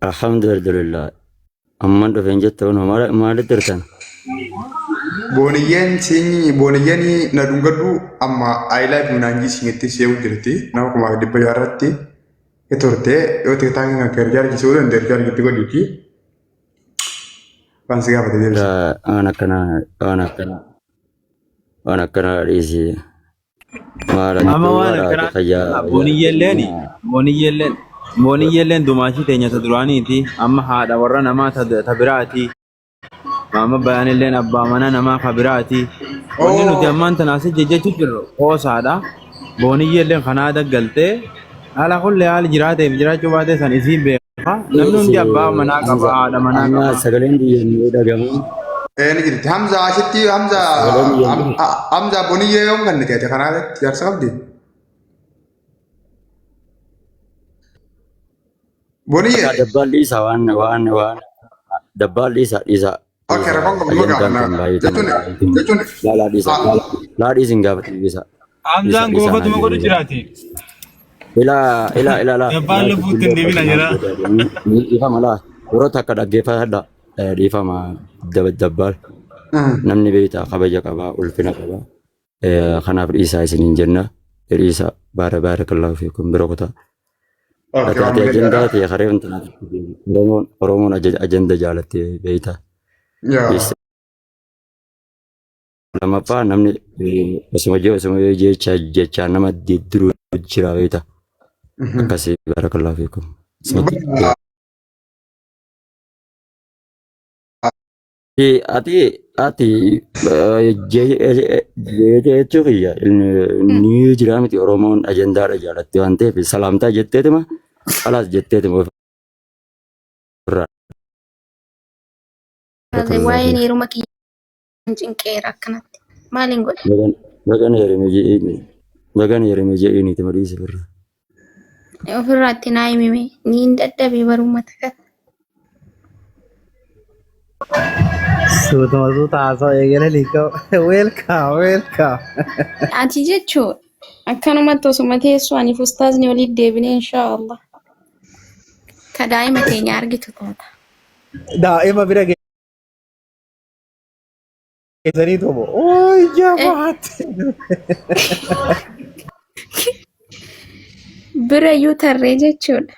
Alhamdulillah. Amman dhufeen jette kunoo maalitti jirtan? Booniyyeen siinyi booniyyeen na dhungadhu amma I love you naan jiisiitti see'u jirti nama 1600 irratti turte yoo tiktaakii kan kee richaarjii se'uu danda'e richaarjii itti godhiiti. Waan si gaafate deebisi. Waan akkanaa waan akkanaa waan akkanaa dhiisi. Maal ati Amma waan gowwaadha ati akkanaa fayyaa booniyyelleen booniyyelleen booniyyelleen dumaashii teenya ta duraaniiti amma haadha warra namaa ta biraati maama bayaanilleen abbaa mana namaa ka biraati wanni nuti Oo ammaan tana asi jechuu jirru qoosaadha booniyyelleen kanaa daggaltee haala kullee haali jiraateef jiraachuu baatee san isiin beeka namni dhiisi hundi abbaa manaa qaba Hamza haadha manaa amma qaba. sagaleen biyya ni dhagama ee ni jirti. Hamza asitti Hamza sagaleen biyya ni Hamza boniyyee yoom kan ta'e kanaa irratti jaarsa qabdi. Boniyyee. Dabbaan dhiisa waan waan waan dabbaan dhiisa dhiisa Okay, dhiisa rakkoon qabu nu ajandaan gaafanna. kun baay'ee Jechuun jechuun laa laa dhiisa laa dhiisi hin gaafatin dhiisa dhiisa Hamzaan dhiisa naan goofatuma godhu jedhee jiraati. ilaa ilaa ilaa laa Dabbaan ilaa lubbuutti hin guddillee deebina akkasumaan jira. godha dhiifama laa yeroo takka dhaggeeffadha dhiifama dabbaan namni beektaa kabaja qabaa ulfina qabaa kanaaf dhiisaa isiniin jenna dhiisa baara baarakallahu fiikum bira kutaa. Okay, Ati waan ati bareedaadha. ajandaa ta'e karee wanta Oromoon Oromoon ajanda jaalatte beekta. Yaa. Dhiisa. Lammaffaa namni osuma jee osuma jecha jecha nama diddiru jira beekta. Akkasii baarakallahu fiikum. Bara Ati ati jechuu kiyya ni jira miti Oromoon ajandaadha jaalatti waan ta'eef salaamtaa jetteetuma alaas jetteetuma ofirraa. Waa'een heeruma kiyya cinqeera akkanatti. Maaliin godhe? Bagan heerume je'ini bagan heerume je'iniiti madhiisi firra. Ofirraa itti naa himime. Niin dadhabe barumata kana. Suutuma suuta haasawaa eegalanii qabu. Welcome, welcome. Ati jechuun akkanumatti osuma teessoo ani fustaazni walitti deebinee inshaa Allah. Ka daa'ima keenya argitu taata. Daa'ima bira geessanii tumo. Ooy jabaate. Bira iyyuu tarree jechuudha.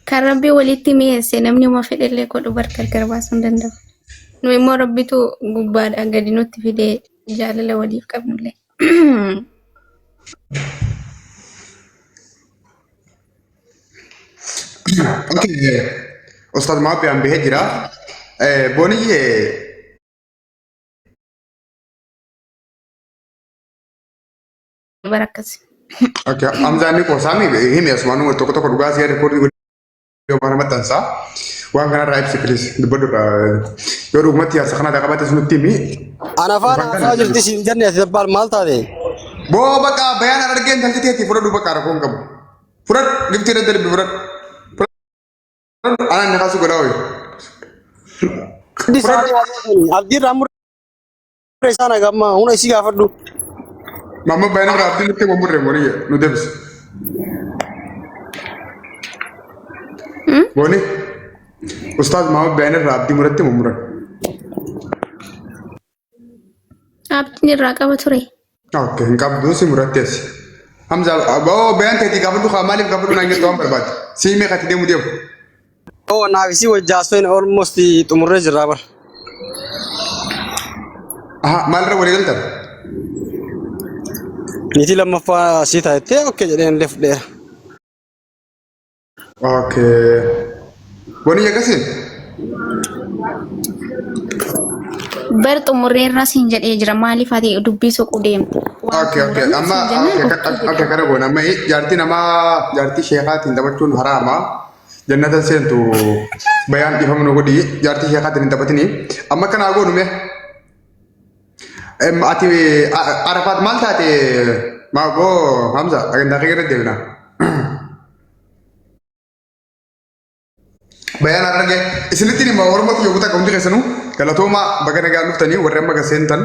Kan rabbi walitti mi'eesse namni uma fedhellee godhu bar gargar baasuu hin danda'u. Nu immoo rabbitu gubbaadhaa gadi nutti fidee jaalala waliif qabnullee. Okay. Ustaz Maabiyaan bahee jira. Booniyyee Bara akkasi. Okay, Hamzaan ni qoosaami himi asumaan tokko tokko dhugaa si rekoordii godhee waan maxxansaa. Waan kanarraa ibsi please dubbadhu irraa yoo dhugumatti yaasa kanarraa qabates nutti himi. Ana afaan haasaa jirti siin jenne ati dabbaal maal taate? Boo baqa bayaan argeen talti teeti fudhadhu baqa rakkoo hin qabu. Fudhadhu giftii irra darbi fudhadhu. Fudhadhu anaan ni kaasu godhaa hoyi. Abdii isaanii haasofani. Abdii irraa murre isaan hagamma huna isii gaafadhu. Mamma bayaan irraa abdii nutti murre booniyya nu deebisi. Booni ustaaz Maamma bayaan irraa abdii muratti mummuran. Abdiin irraa qaba ture. Okay, hin qabdu si murattees. Hamza, oo bayaan teetii gaafadhu kaa maaliif gaafadhu naan jettu waan barbaadde. Si himee kati deemu deemu. Oo naaf isii wajji haasofne almost xumurree jirraa bara. Aha, maalirra walii galtan? Niitii lammaffaa sii taatettee okkee jedheen illee fudheera. Okay. Wani akkasii? Bar xumurreerra siin jedhee jira. Maaliif ati dubbii soquu deemta? Waan Okay. xumurame Amma siin jennaan okay, okkee okay, jedhama. kana goona. Amma jaartii namaa jaartii sheekaatiin taphachuun haraama. Jannata seentu bayaan dhiifama nu godhi. Jaartii sheekaatiin hin taphatini. Amma kanaa goonu mee? Ati Arafaat maal taate? Maa boo Hamza agantaa kee irra deebina. Bayaan hararge isinitti hima Oromoo kiyya kutaa hundi keessanuu galatoomaa baga nagaan dhuftanii warri amma gaseentan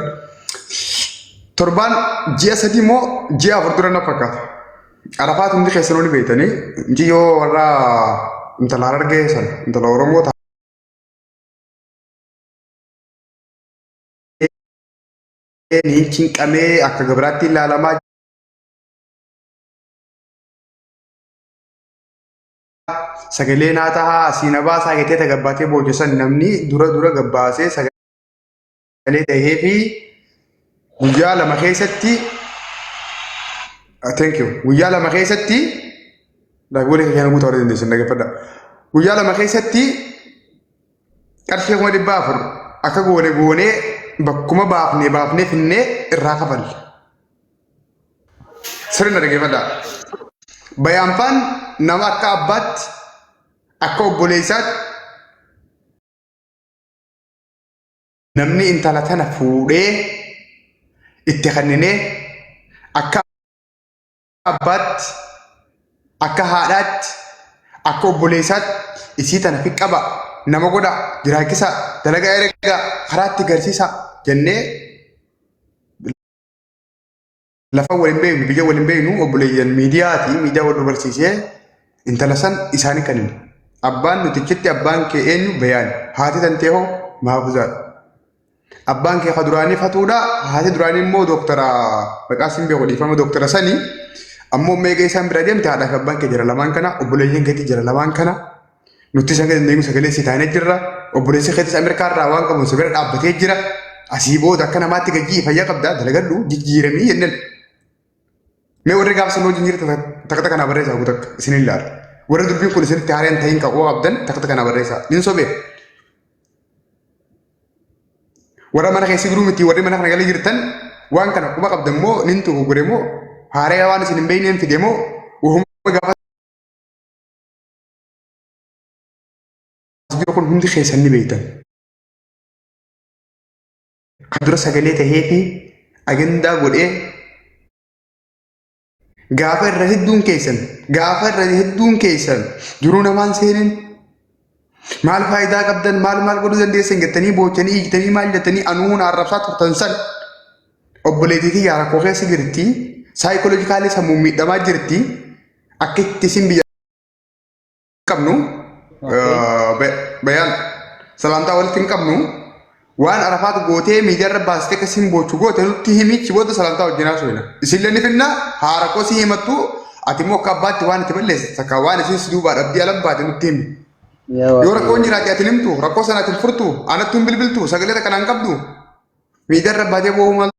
torbaan ji'a 3 moo ji'a 4 dura na fakkaata. Arafaat hundi keessanuu ni beektanii mucayyoo warra intala Harargee san intala Oromoo taatee ni cinqamee akka gabraatti ilaalamaa sagalee naa tahaa asii na baasaa jettee tagabbaatee booche san namni dura dura gabbaasee sagalee tahee fi guyyaa 2 keessatti, thank you, guyyaa 2 keessatti dhagoolee keenya guutuu warra dandeessan dhaggeeffadha. Guyyaa 2 keessatti qarshii 400,000 akka goone goonee bakkuma baafnee baafnee finnee irraa kafalle. Sirna dhaggeeffadha. Bayaanfaan nama akka abbaatti, akka obboleessaatti, namni intala tana fuudhee itti kenninee akka abbaatti, akka haadhaatti, akka obboleessaatti isii tana fi qaba, nama godha, jiraachisa, dalagaa ergaa karaa itti garsiisa jennee lafa waliin beeknu, biyya waliin beeknu, obboleeyyan miidiyaati, miidiyaa wal nu barsiisee intala san isaanii kennin. Abbaan nutichitti abbaan kee eenyu? Bayaan. Haati tantee hoo? Mahaafuzaadha. Abbaan kee ka duraanii Fatuudha, haati duraanii immoo dooktara, maqaa siin beeku, dhiifama, dooktara sani. Ammoo meeqa isaan bira deemte? Haadhaa fi abbaan kee jira lamaan kana, obboleeyyan keetii jira lamaan kana. Nuti isaan gadi deemu sagalee si taanee jirra. Obboleessi keetis Ameerikaa irraa waan qabuun si bira dhaabbatee jira. Asii booda akka namaatti gajjii fayyaa qabdaa dalagadhu jijjiiramii jenneen. Mee warri gaafa sana wajjin jirtan takka takka naa barreessaa guutuu akka isin ilaala. Warri dubbiin kun isinitti haaraan ta'in kan qabdan takka takka naa barreessaa. Nin sobee. Warra mana keessa jiruu miti, warri mana kana galee jirtan waan kana quba qabdan moo nin tuqu moo haaree waan isin hin beekneen fide moo wahuma gaafa jiru kun hundi keessan ni beektan. Kan dura sagalee tahee fi agendaa godhee gaafa irra hedduun keessan jiruu namaan seenin maal faayidaa qabdan, maal maal godhuu dandeessan jettanii boochanii ijjitanii maal jettanii anuun arrabsaa turtan san, obboleettii tiyyaa rakkoo keessa jirti, psychologically sammuu miidhamaa jirti, akka itti isin biyya qabnu Bayaan salaamtaa walitti hin qabnu, waan Arafaat gootee miidiyaa irra baastee akka isin boochu goote nutti himichi, booda salaamtaa wajjin haasofna. Isinillee ni finna, haa rakkoo si himattu, ati immoo akka abbaatti waan itti balleesse takka waan isin si duubaa dhabdii ala baate nutti himi. Yoo rakkoon jiraate ati himtu, rakkoo sana ati hin furtu, anattu hin bilbiltu, sagalee takka naan qabdu. Miidiyaa irra baatee boo'uu maal?